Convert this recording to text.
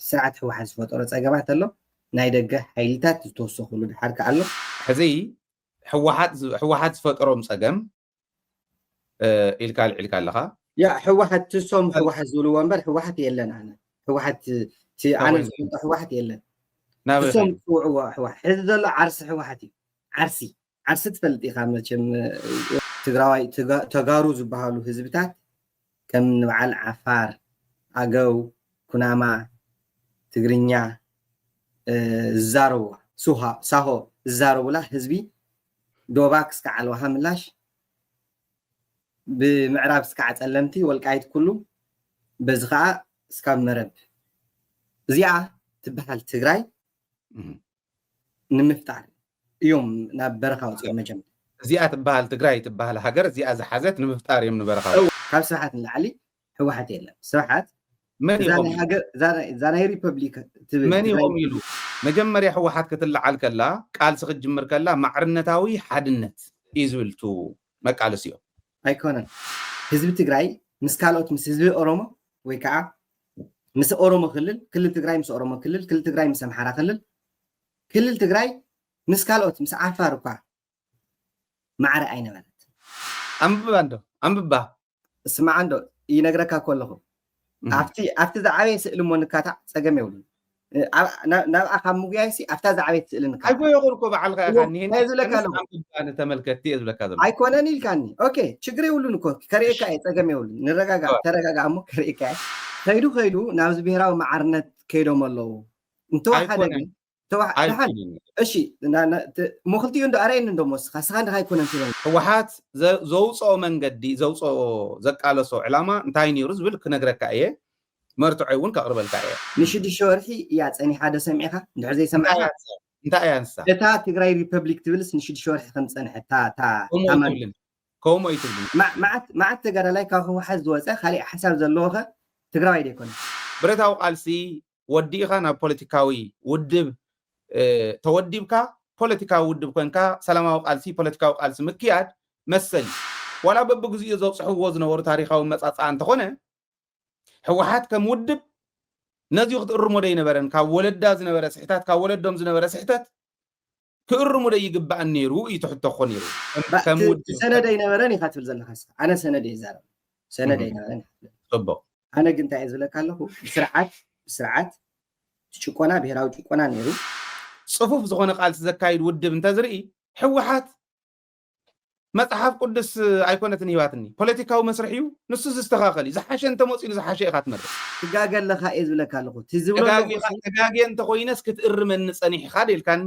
ስርዓት ህወሓት ዝፈጠሮ ፀገማት ኣሎ፣ ናይ ደገ ሓይልታት ዝተወሰኽሉ ድሓር ከኣ ኣሎ። ሕዚ ህወሓት ዝ- ህወሓት ዝፈጠሮም ፀገም እ፣ ኢልካ ኣልዒልካ ኣለኻ። ያ ህወሓት ትሶም ህወሓት ዝብልዎ እምበር ህወሓት የለን። ኣነ ህወሓት እቲ ኣነ ኮይኑ። ዝፈልጦ ህወሓት የለን። ናበይ ትሶም ኸይዱ? ዝፅውዕዎ ህወሓት ሕዚ ዘሎ ዓርሲ ህወሓት እዩ። ዓርሲ ዓርሲ ትፈልጥ ኢኻ መቸም። ትግራዋይ ተጋ- ተጋሩ ዝበሃሉ ህዝብታት ከም ንበዓል ዓፋር፣ ኣገው፣ ኩናማ፣ ትግርኛ እ፣ ዝዛረብዋ ሱሃ ሳሆ ዝዛረቡላ ህዝቢ ዶባ ክስካዕ ኣለዋሃ ምላሽ ብምዕራብ ስካዕ ፀለምቲ ወልቃይት ኩሉ በዚ ከዓ እስካብ መረብ እዚኣ ትበሃል ትግራይ እህ። ንምፍጣር እዮም ናብ በረኻ ወፅኦም መጀመርያ እዚኣ ትበሃል ትግራይ ትበሃል ሃገር እዚኣ ዝሓዘት ንምፍጣር እዮም ንበረኻ ካብ ስብሓት ንላዕሊ ህወሓት የለን። ስብሓት መን እዛ ይኾም ናይ ሃገር እዛ ናይ- እዛ ናይ ሪፐብሊክ ትብል መን ትግራይ ይኾም ኢሉ መጀመርያ ህወሓት ክትለዓል ከላ ቃልሲ ክትጅምር ከላ ማዕርነታዊ ሓድነት እዩ ዝብል ቱ መቃለሲዮ ኣይኮነን። ህዝቢ ትግራይ ምስ ካልኦት ምስ ህዝቢ ኦሮሞ ወይ ከዓ ምስ ኦሮሞ ክልል ክልል ትግራይ ምስ ኦሮሞ ክልል ክልል ትግራይ ምስ ኣምሓራ ክልል ክልል ትግራይ ምስ ካልኦት ምስ ዓፋር እኳ ማዕረ ኣይነበረት። ኣንብባ እንዶ ኣንብባ ስማዓ እንዶ ይነግረካ ከለኹ እህ። ኣብቲ ኣብቲ ዝዓበየ ስእሊ እሞ ንካታዕ ፀገም የብሉን። እ፣ ኣብ- ናብ- ናብኣ ካብ ምጉያይሲ ኣብታ ዝዓበየት ስእሊ ንካታዕ ኣይጎየኹን እኮ በዓልካ ኢኻ እሞ እኒሄ እንታይ ዝብለካ ኣለኹ? ኣንብባ ንተመልከትቲ እየ ዝብለካ ዘሎ ኣይኮነን ኢልካኒ። ኦኬ ችግር የብሉን እኮ ከርእየካ እየ፣ ፀገም የብሉን። ንረጋጋእ እወ። ተረጋጋእ እሞ ከርእየካ እየ። ከይዱ ከይዱ ናብዚ ብሔራዊ ማዕርነት ከይዶም ኣለዉ እንተወሓደ ኣይኮነን ግን ተወሓ- ደሓን ኣይኮነን እሺ እና- ና- ት- ሞ ክልቲኡ እንዶ ኣርኣየኒ እንዶ ሞ ስኻ ስኻ እንድኻ ኣይኮነን ትብለኒ። ህወሓት ዘ- ዘውፅኦ መንገዲ ዘውፅኦ ዘቃለሶ ዕላማ እንታይ ነይሩ ዝብል ክነግረካ እየ መርትዖ እውን ከቕርበልካ እየ ንሽዱሽተ ወርሒ እያ ፀኒሓ ዶ ሰሚዕኻ እንድሕር ዘይሰማዕካ እንታይ እያ ንሳ እታ ትግራይ ሪፐብሊክ ትብልስ ንሽዱሽተ ወርሒ ከም ዝፀንሐት እታ እታ ከምኡ ታማሚ ኣይትብልን ከምኡ ኣይትብልን ማ- መዓት መዓት ተጋዳላይ ካብ ህወሓት ዝወፀ ካሊእ ሓሳብ ዘለዎ ኸ ትግራዋይ ዶ ኣይኮነ ብረታዊ ቃልሲ ወዲእኻ ናብ ፖለቲካዊ ውድብ እ፣ ተወዲብካ ፖለቲካዊ ውድብ ኮንካ ሰላማዊ ቃልሲ ፖለቲካዊ ቃልሲ ምክያድ መሰል እዩ ዋላ በብግዚኡ ዘብፅሕዎ ዝነበሩ ታሪካዊ መፃፅኣ እንተኾነ ህወሓት ከም ውድብ ነዚኡ ክትእርሞ ዶ ይነበረን ካብ ወለዳ ዝነበረ ስሕታት ካብ ወለዶም ዝነበረ ስሕተት ክእርሙ ዶ ይግባእ ነይሩ እዩ ትሕቶ ኮ ነይሩ ከም- ባ- ከም ት- ውድብ ትሰነደ ይነበረን ኢኻ ትብል ዘለኻ ስኻ። ኣነ ሰነደ ይዛረብ ሰነደ እህ። ይነበረን ፅቡቅ ኣነ ግን እንታይ እየ ዝብለካ ኣለኹ ብስርዓት ብስርዓት ጭቆና ብሄራዊ ጭቆና ነይሩ ፅፉፍ ዝኾነ ቃልሲ ዘካይድ ውድብ እንተዝርኢ ህወሓት መፅሓፍ ቅዱስ ኣይኮነትን ሂባትኒ ፖለቲካዊ መስርሕ እዩ ንሱ ዝስተኻኸል እዩ ዝሓሸ እንተመፅኡ ዝሓሸ ኢኻ ትመርጥ ትጋገ ኣለኻ እየ ዝብለካ ኣለኹ እቲ ዝብሎ ተጋጊ ኣለኹ ተጋጊ እንተኮይነስ ክትእርመኒ ፀኒሕኻ ደልካኒ